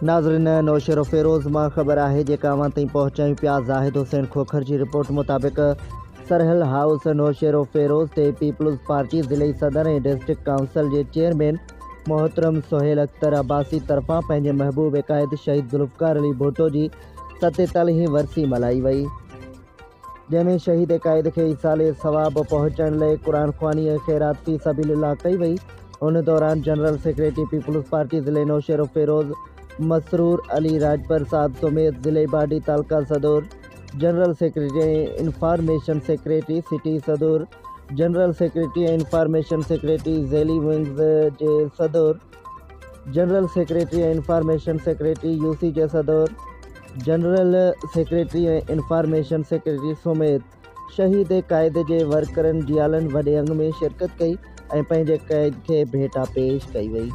ناظرين نوشهروفيروز مان خبر آهي جيڪا اوهان تائين پهچايون پيا زاهد حسين کوکر جي رپورٽ مطابق سرهل هائوس نوشهروفيروز تي پيپلز پارٽي ضلعي صدر ۽ ڊسٽرڪٽ ڪائونسل جي چيئرمين محترم سهيل اختر عباسي طرفان پنهنجي محبوب قائد شهيد ذوالفقار علي ڀٽو جي ستيتاليهين ورسي ملهائي وئي جنهن ۾ شهيد قائد کي ايصال ثواب پهچائڻ لئه قرآن خواني ۽ خيرات في سبيل الله ڪئي وئي. ان دوران جنرل سيڪريٽري پيپلز پارٽي ضلعي نوشهروفيروز مسرور علي راڄپر صاحب سميت ضلعي باڊي تعلقه صدر، general secretary ۽ information secretary city صدر، جنرل سيڪريٽري ۽ انفارميشن سيڪريٽري ذيلي ونگز جي صدر، general secretary ۽ information secretary U C جي صدر، جنرل سيڪريٽري ۽ انفارميشن سيڪريٽري سميت شهيد قائد جي ورڪرن جيالن وڏي انگ ۾ شرڪت ڪئي ۽ پنهنجي قائد کي ڀيٽا پيش ڪئي وئي.